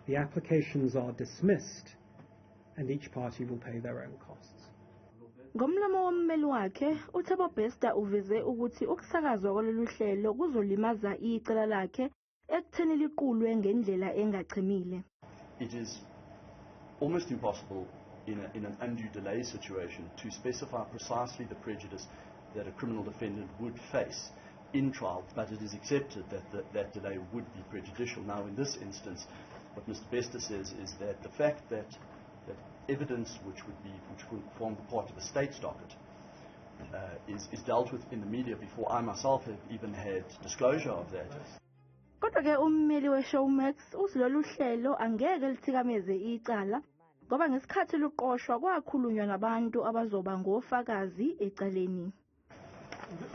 the applications are dismissed and each party will pay their own costs. Ngomlomo wommeli wakhe, uThabo Bester uveze ukuthi ukusakazwa kwaloluhlelo kuzolimaza icala lakhe ekutheni liqulwe ngendlela engachemile. It is almost impossible in an undue delay situation to specify precisely the prejudice that a criminal defendant would face in trial, but it is accepted that that delay would be prejudicial. Now, in this instance, what Mr. Bester says is that the fact that evidence which would form part of the state's docket is dealt with in the media before I myself have even had disclosure of that. Kodwa ke ummeli weShowmax uLoluhlelo angeke lithikameze icala ngoba ngesikhathi luqoshwa kwakhulunywa nabantu abazoba ngofakazi ecaleni.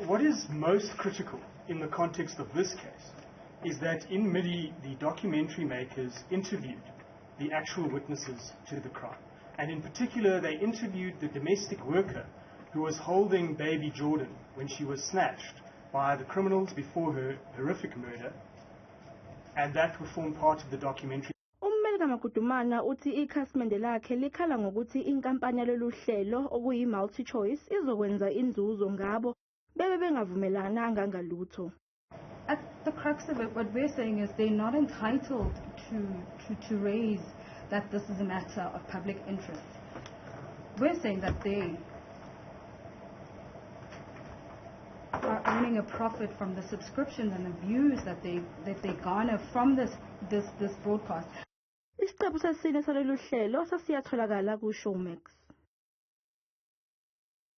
What is most critical in the context of this case is that in MIDI the documentary makers interviewed the actual witnesses to the crime, and in particular they interviewed the domestic worker who was holding baby Jordan when she was snatched by the criminals before her horrific murder, and that would form part of the documentary. Nandipha Magudumana uthi ikhasimende lakhe likhala ngokuthi inkampani yaloluhlelo okuyi Multichoice izokwenza inzuzo ngabo bebe bengavumelananga ngalutho. At the crux of it, what we're saying is they're not entitled to raise that this is a matter of public interest. We're saying that they are earning a profit from the subscriptions and the views that they garner from this broadcast. Isiqephu sesine salolu hlelo sasiyatholakala ku-Showmax.